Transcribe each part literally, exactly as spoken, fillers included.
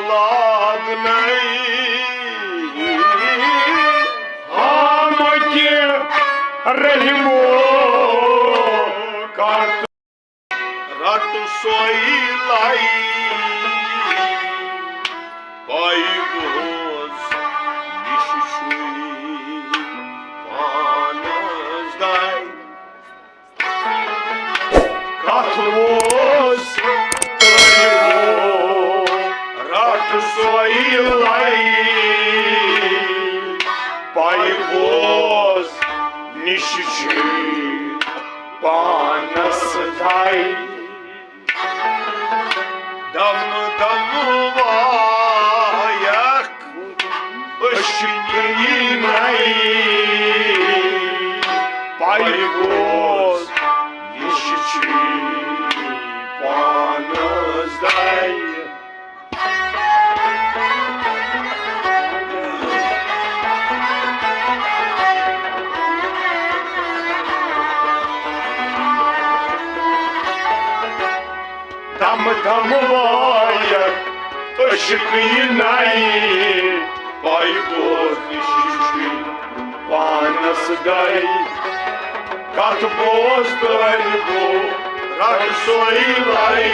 لاگنَے ہامکہِ رحمو کتھ۔ رٹ سۄے لَے پَے بوز نِش چھُے پانَس دَے۔ کتھ اوس تۄہہِ ہو رٹ سۄے لَے پَے بوز نِش چھُے پانَس دَے۔ دم دم وایکھ أچھ کِنۍ نَے پَے بوز نِش چھُے پانَس دَے۔ دم دم وایکھ أچھ کِنۍ نَے پَے بوز نِش چھُے پانَس دَے۔ کتھ بوز تۄہہِ ہو رٹ سۄے لَے۔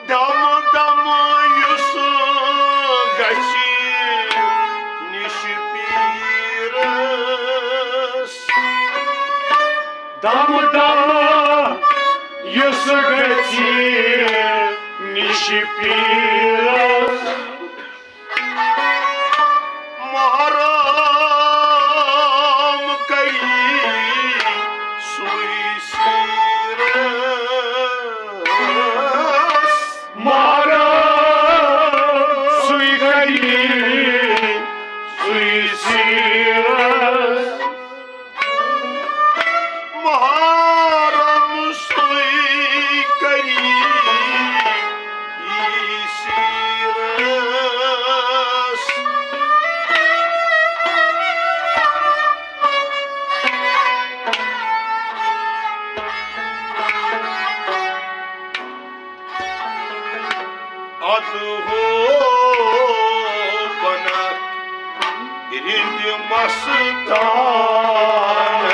دم دم یُس گژھِ نِش پیٖرس۔ دم دم یُس گژھِ نِش پیٖرس۔ محرم کری سُے سیٖرس۔ محرم سُے کری سُے سیٖرس۔ محرم سُے کری یی سیٖرس۔ ادٕ ہو بنکھ رِندِ مستان،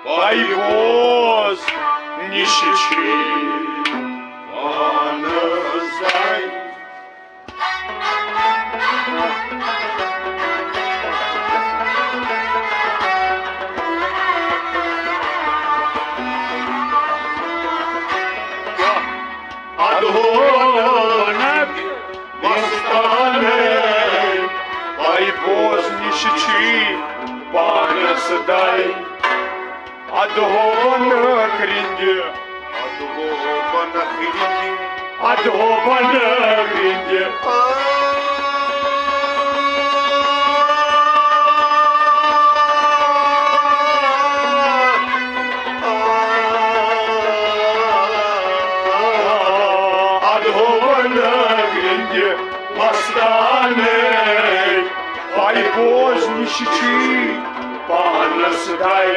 پَے بوز نِش چھُے پانَس زَے۔ ادٕ ہو بنکھ مستانَے، پَے بوز نِش چھُے پانَس زَے۔ ادٕ ہو بنکھ رِندِ، ادٕ ہو بنکھ رِندِ، ادٕ ہو بنکھ رِندِ۔ ادٕ ہو بنکھ رِندِ مستانَے، پَے بوز نِش چھُے پانَس زَے۔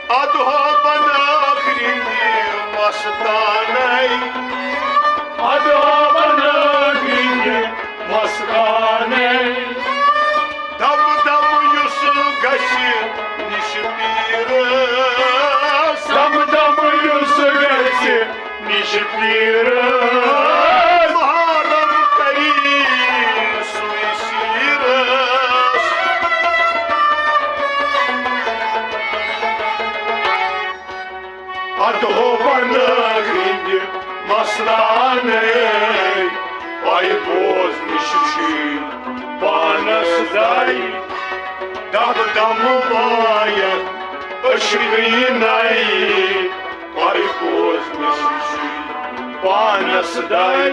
ادٕ ہو بنکھ رِندِ مستانَے۔ ادٕ ہو بنکھ رِندِ مستانَے۔ دم دم یُس گژھِ نِش پیٖرس۔ دم دم یُس گژھِ نِش پیٖرس۔ محرم آستانَے، پَے بوزنٕچ چھُے پانَس دَے۔ دَب دَم بایَتھ عشقٕے نَے، پَے بوزنٕچ چھُے پانَس دَے۔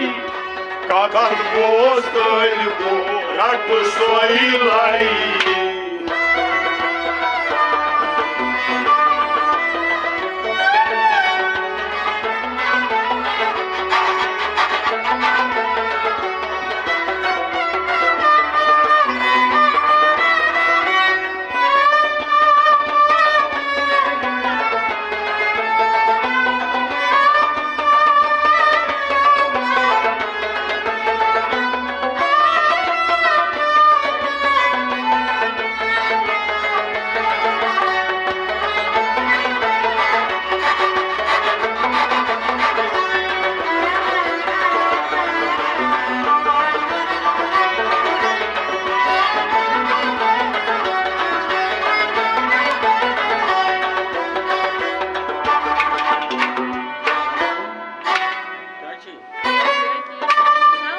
کَتھ بوز تہٕ گوٚو رَٹہٕ سۄے لَے۔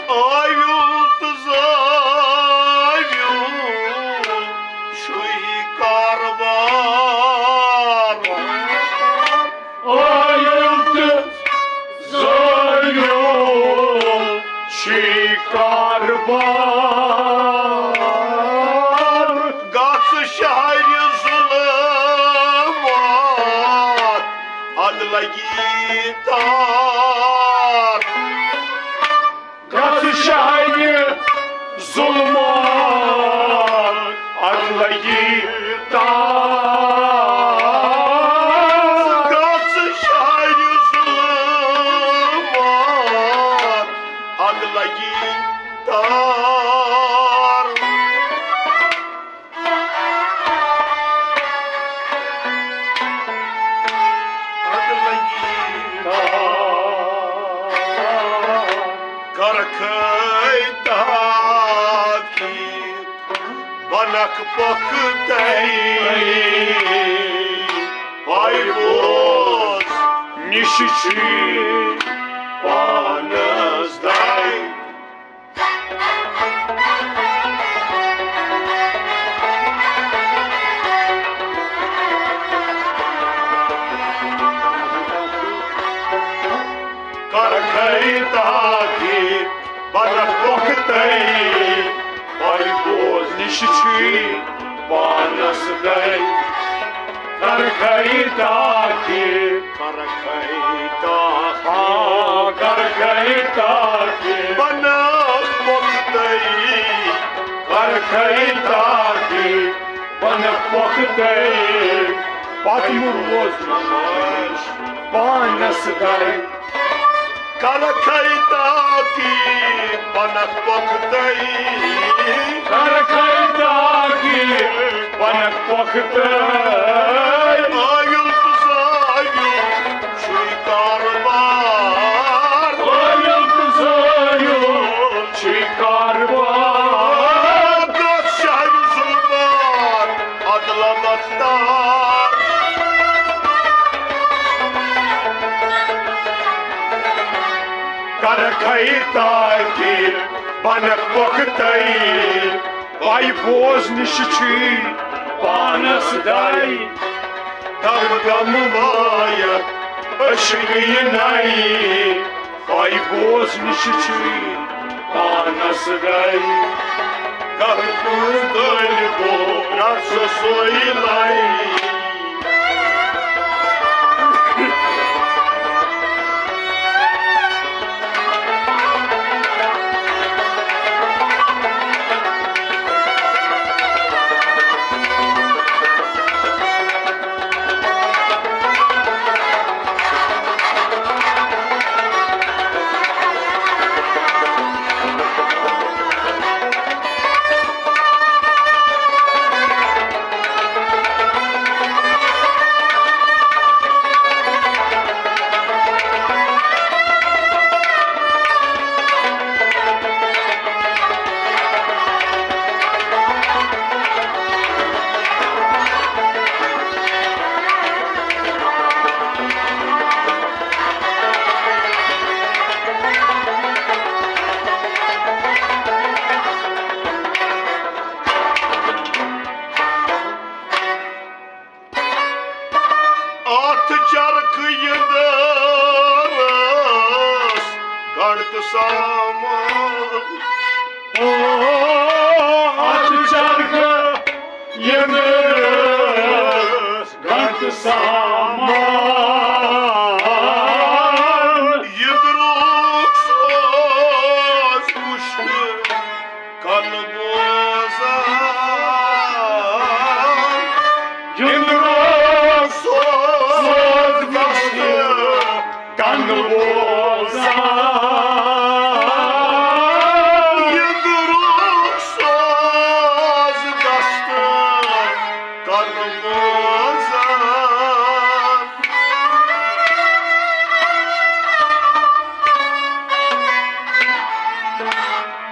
آیُل تہٕ زٲویُل چھُے کاربار۔ آیُل تہٕ زٲویُل چھُے کاربار۔ گژھ شہرِ ظلمات، اَدٕ لَگی تار۔ گژھ شہرِ ظلمات، اَدٕ لَگی تار۔ گژھ شہرِ ظلمات، اَدٕ لَگی تار۔ اَدٕ لَگی تار۔ کَرَکھَے تاکہِ بَنَکھ پۄختَے۔ پَے بوز نِش چھُے پانَس دَے۔ کَرَکھَے تاکہِ بَنَکھ پۄختَے۔ پَے بوز نِش چھُے پانَس دَے۔ کَرَکھَے تاکہِ، کَرَکھَے تاکہِ، آ، کَرَکھَے تاکہِ بَنَکھ پۄختَے۔ کَرَکھَے تاکہِ بَنَکھ پۄختَے۔ پَتہٕ یُر ووت پانَس دَے۔ کَرَکھَے تاکہِ بَنَکھ پۄختَے۔ کَرَکھَے تاکہِ بَنَکھ پۄختَے۔ آیُل تہٕ زٲویُل چھُے کاربار۔ آیُل تہٕ زٲویُل چھُے کاربار۔ گژھ شہرِ ظلمات، اَدٕ لَگی تار۔ کَرَکھَے تاکہِ بَنَکھ پۄختَے۔ پَے بوز نِش چھُے پانَس دَے۔ دَم دَم بایَتھ عشقٕے نَے۔ پَے بوز نِش چھُے پانَس دَے۔ کَتھ کُس دٔلۍ گوٚو، رَٹھ سۄے لَے۔ اتھ چرخہٕ یندرس گنڈ تہٕ سامان۔ او، اتھ چرخہٕ یندرس گنڈ تہٕ سامان۔ یندرُک سوز وُچھنہٕ کن بوزان۔ یندرُک سوز گژھِ کن بوزان۔ یندرُک سوز گژھِ کن بوزان۔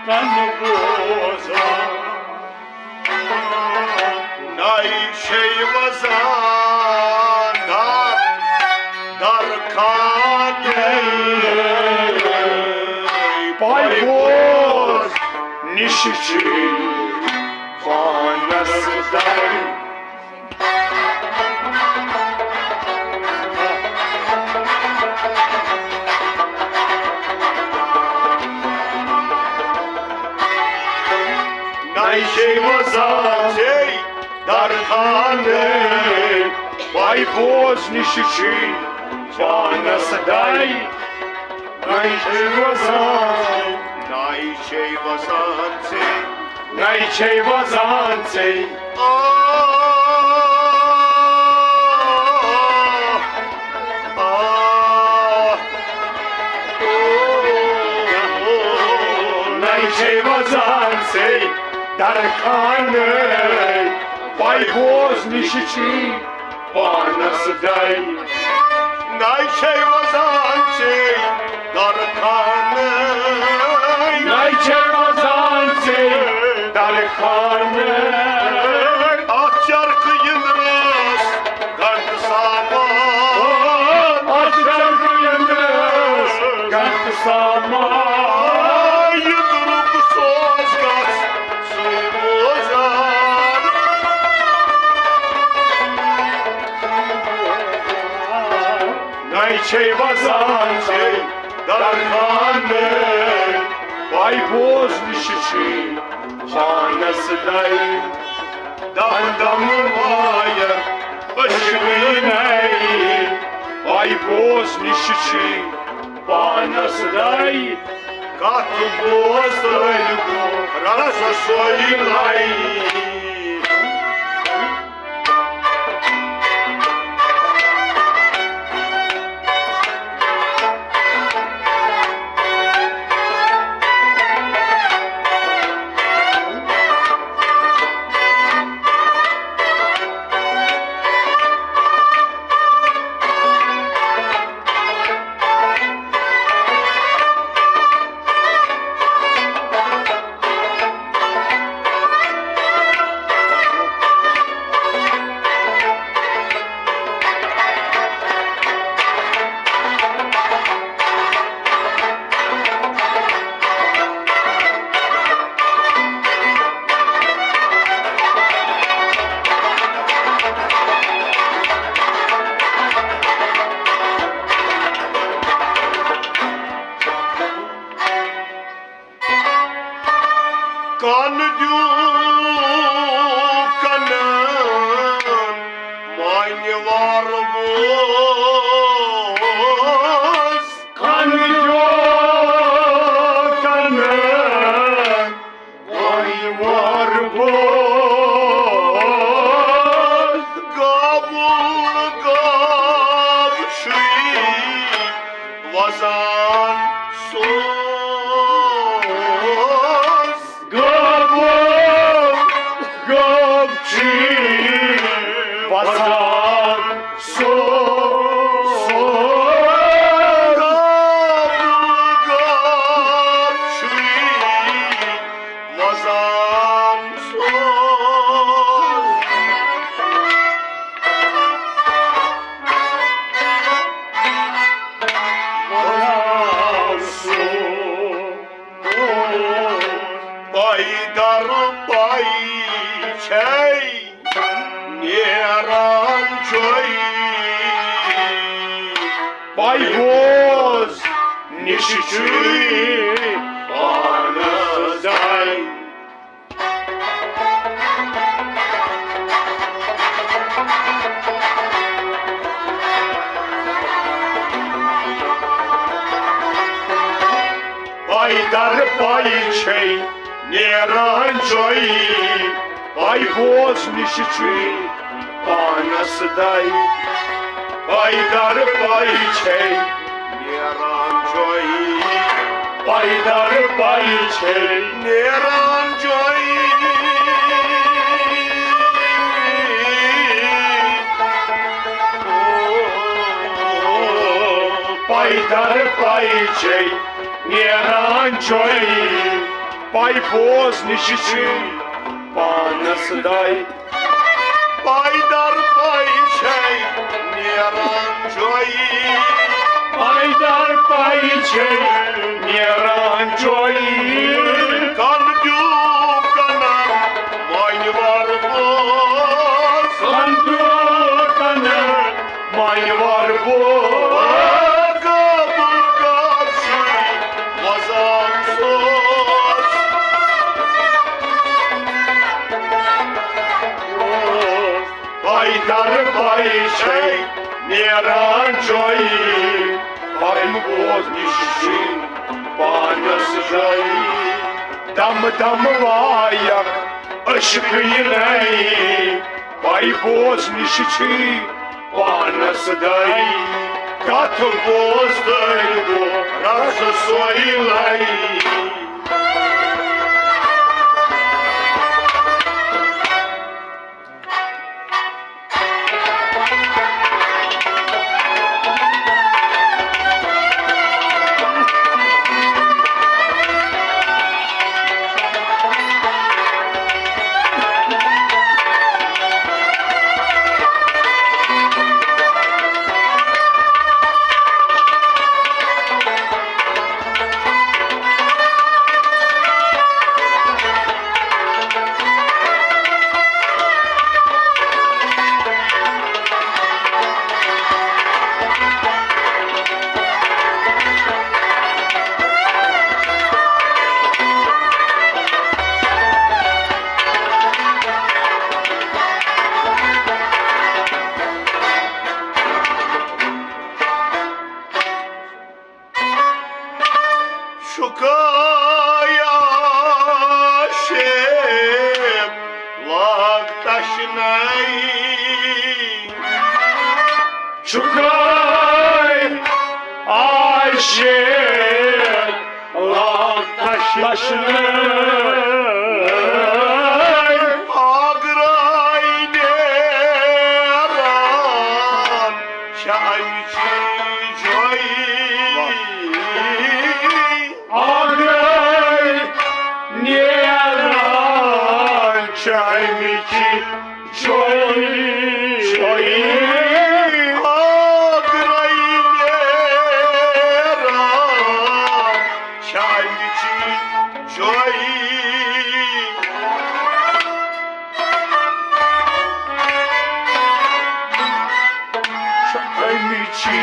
کن بوزان۔ نَے چھے وزان در، در خانے۔ پاے بوز نِش چھے پانس در۔ نَے چھے وزان ژے در خانے، پاے بوز نِش چھے پانس داے۔ نَے چھے وزان، نَے چھے وزان ژے، نَے چھے وزان ژے۔ آ، آ، او، نَے چھے وزان ژے در خانے، پاے بوز نِش چھے پانس داے۔ نَے چھے وزان ژے در خانے۔ نَے چھے وزان ژے در خانے۔ اتھ چرخہٕ یندرس گنڈ سامان۔ اتھ چرخہٕ یندرس گنڈ سامان۔ یندرُک سوز گژھِ سُے بوزان۔ نَے چھے وزان ژے در خانے، پاے بوز نِش چھے پانس داے۔ دم دم وایَکھ ٲشکہٕ نَے، پاے بوز نِش چھے پانس داے۔ کتھ بوز تہٕ گوٚو رس سۄے لے۔ کن دیو کنن مانیوار بوز۔ کن دیو کنن مانیوار بوز۔ گابُل گاب چھُے وزان سوز۔ گابُل گاب چھُے وزان سوز۔ گابُل گاب چھُے وزان سوز۔ وزان سوز۔ پاے در پاے چھے نیران چھے۔ چھُے پانس داے۔ پاے در پاے چھے نیران جویی، پاے بوز نِش چھُے پانس داے۔ پاے در پاے چھے نیران جویی، پاے در پاے چھے نیران جویی۔ پاے در پاے چھے نیران جویی، پاے بوز نِش چھُے پانس داے۔ پاے در پاے چھے نیران جویی۔ پاے در پاے چھے نیران جویی۔ کن دیو کنن مانیور بوز۔ کن دیو کنن مانیور بوز۔ قبول کر چھُے وزان سوز۔ پاے در پاے چھے نیران جویی، پاے بوز نِش چھُے پانس داے۔ دم دم وایکھ عشق یہِ نَے، پاے بوز نِش چھُے پانس داے۔ کتھ بوز تہٕ گوٚو رس سوے لے۔ چھُکھے عاشق لاگ تشنائی۔ چھُکھے عاشق لاگ تشنائی۔ آگرائی نیران چھِ اَمہِ چی جویی۔ آگرائی نیران چھِ اَمہِ چی جویی۔ آگرائی نیران چھِ اَمہِ چی جویی۔ چھِ اَمہِ چی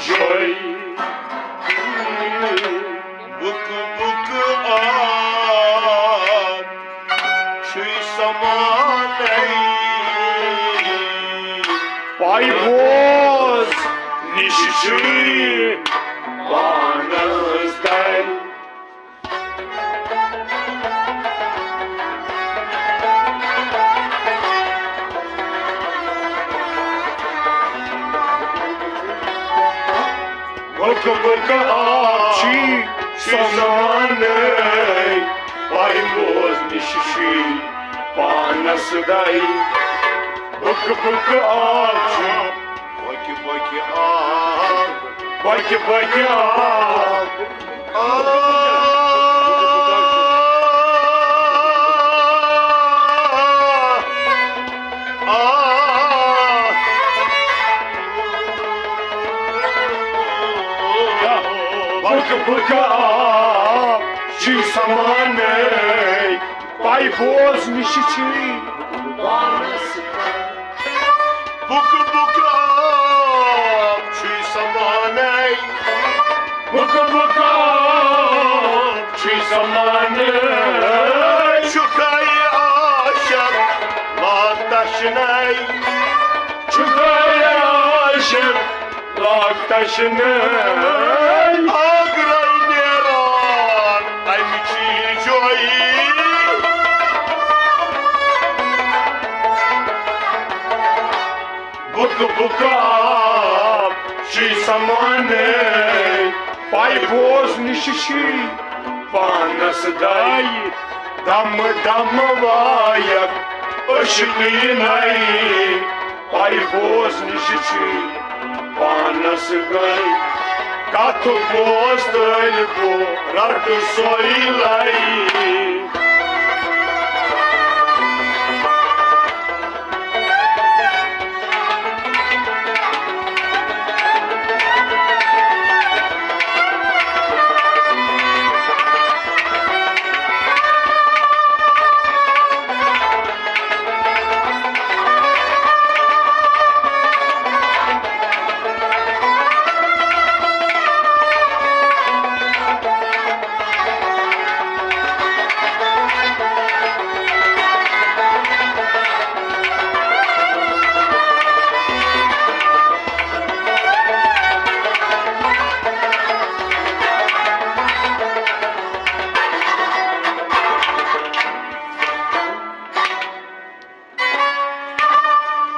جویی۔ بُکہٕ بُکہٕ آب چھُے سمانے۔ پاے بوز نِش چھُے پانس داے۔ بُکہٕ بُکہٕ آب چھُے سمانے، پاے بوز نِش چھُے پانس داے۔ بُکہٕ بُکہٕ آب چھُے، بُکہٕ بُکہٕ آب، بُکہٕ بُکہٕ آب۔ آ، آ، آ۔ بُکہٕ بُکہٕ آب چھُے سمانے، پاے بوز نِش چھُے پانس۔ بُکہٕ بُکہٕ آب چھُے سمانے۔ بُکہٕ بُکاو چھُے زمانہٕ، چھُکھے عاشق لاتشنَے۔ چھُکھے عاشق لاتشنَے۔ آگرے نیران اَمہِ چیٖزوے۔ بُکہٕ بُکاو چھُے زمانَے، پَے بوز نِش چھُے پانَس دَے۔ دَمہٕ دَمہٕ وایَکھ عشقٕے نَے، پَے بوز نِش چھُے پانَس دَے۔ کَتھ بوز تیٚلہِ بہٕ رَٹہٕ سۄے لَے۔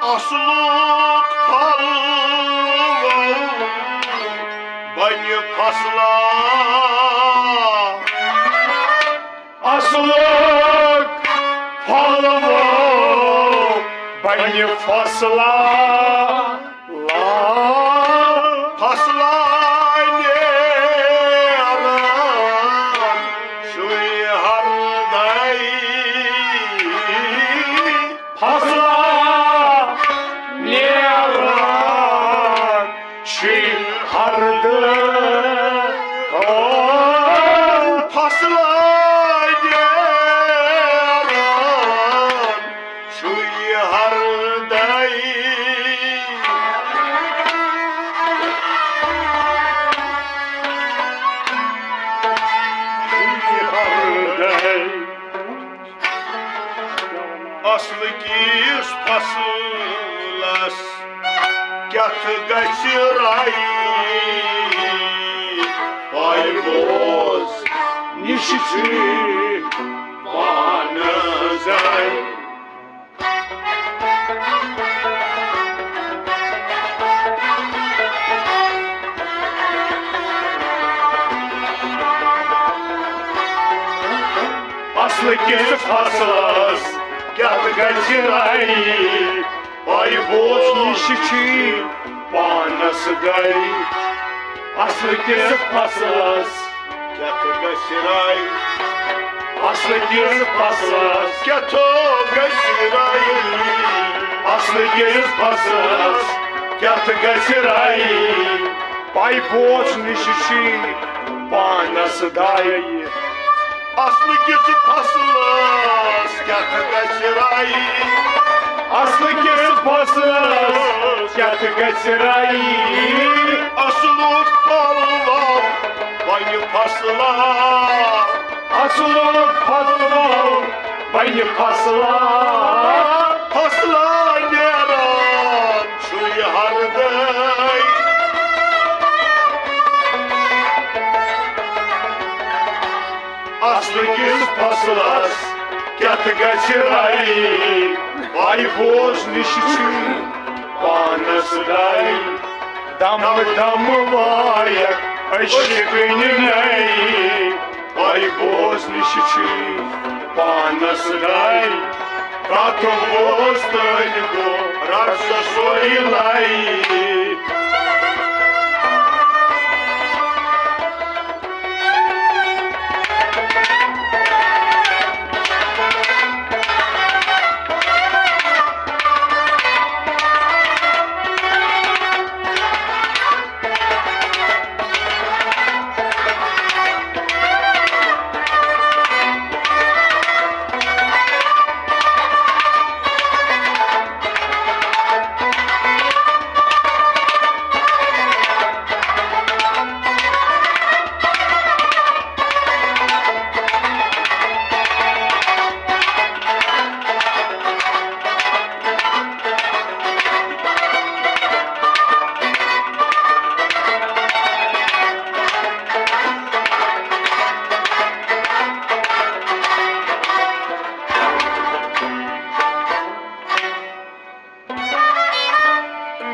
اصلُک پھل بنہِ فصلہ۔ اصلُک پھل بنہِ فصلہ۔ فصلہ نیران چھُے ہردے۔ فصلہ نیران چھُے ہردے۔ او فصلہ نیران چھُے ہردے۔ چھُے ہردے۔ اصل کِس فصلس کیٛاہ گژھِ راے؟ پاے بوز نِش چھُے پانس دَے۔ اصل کِس فصلس کیٛاہ گژھِ راے؟ پاے بوز نِش چھُے پانس دَے۔ اصل کِس فصلس کیٛاہ گژھِ راے؟ اصل کِس فصلس کیٛاہ گژھِ راے؟ اصل کِس فصلس کیٛاہ گژھِ راے؟ پاے بوز نِش چھُے پانس دَے۔ اصل کِس فصلس کیٛاہ گژھِ راے؟ اصل کِس فصلس کیٛاہ گژھِ راے؟ اصلُک پھل وَو بنہِ فصلہ۔ اصلُک پھل وَو بنہِ فصلہ۔ فصلہ نیران چھُے ہردے۔ اصل کِس فصلس کیٛاہ گژھِ راے؟ پاے بوز نِش چھُے پانس دَے۔ دم دم وایکھ عشقٕنۍ نَے۔ پاے بوز نِش چھُے پانس دَے۔ کتھ بوز تہٕ گوٚو رس سۄے لَے۔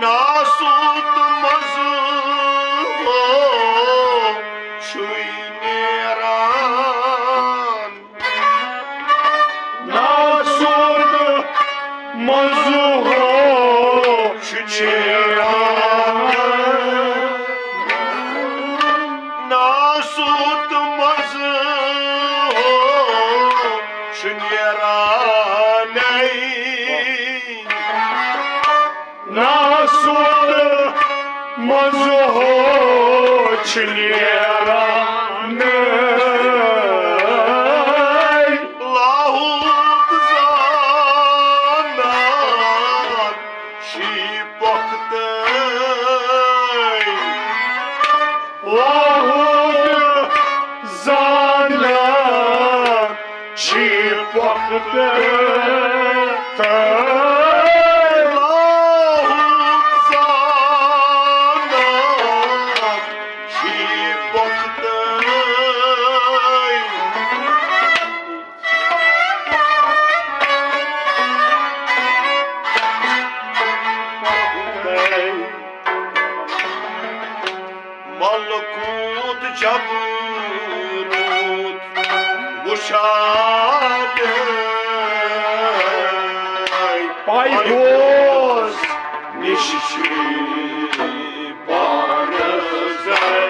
ناسوت منٛزٕ ہو چھُے نیران۔ ناسوت منٛزٕ ہو چھُ نیران۔ ناسوت منٛزٕ ہو چھُ نیرانَے۔ ناسوت منٛز ہو چھِ نیران۔ لاہوت زانان چھی پۄختَے۔ لاہوت زانان چھی پۄختَے۔ لاہوت زانان چھی پۄختَے۔ ملکوت جبروت وُچھان پاے بوز نِش چھُے پانَس دَے۔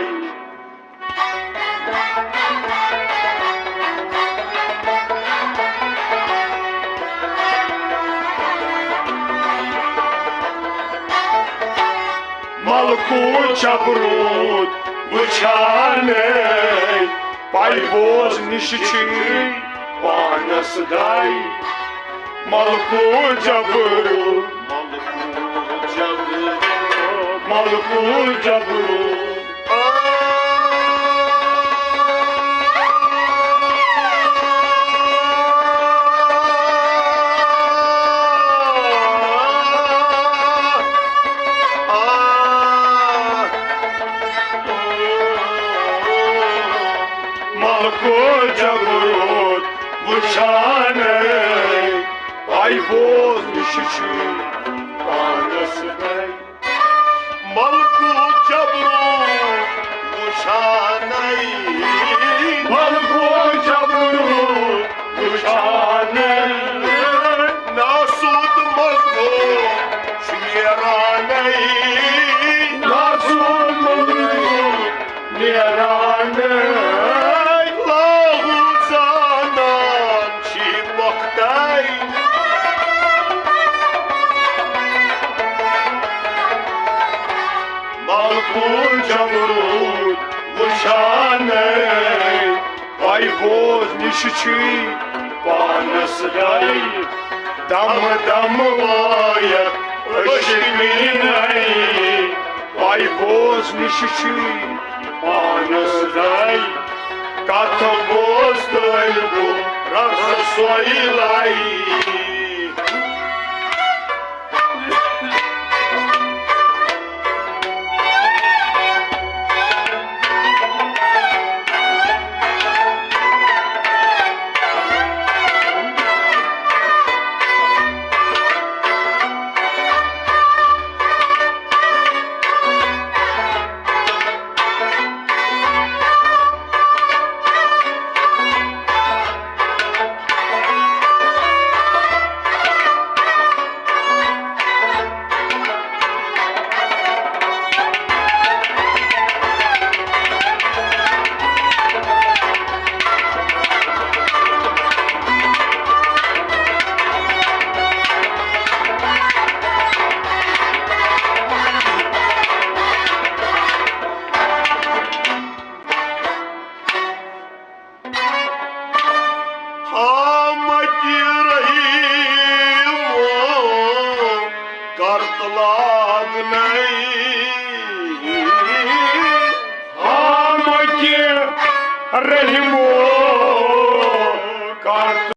ملکوت جبروت وُچھان پاے بوز نِش چھُے پانَس دَے۔ ملکوت جبروت، ملکوت جبروت۔ ملکوت جبروت وُچھان پاے بوز نِش چھُے پانَس دَے۔ ملکوت جبروت وُچھان۔ ملکوت جبروت وُچھان۔ ناسوت منٛز ہو چھُ نیران۔ ناسوت منٛز ہو نیران۔ لاہوت زانان چھی پۄختَے۔ ملکوت جبروت وُچھان پاے بوز نِش چھُے پانَس دَے۔ دم دم وایَکھ عشق میٖنَے۔ پاے بوز نِش چھُے پانَس دَے۔ کتھ بوز طٲلبُ رسولے۔ ہامکی رحیمو کرت لاگنَے۔ ہامکی رحیمو کرت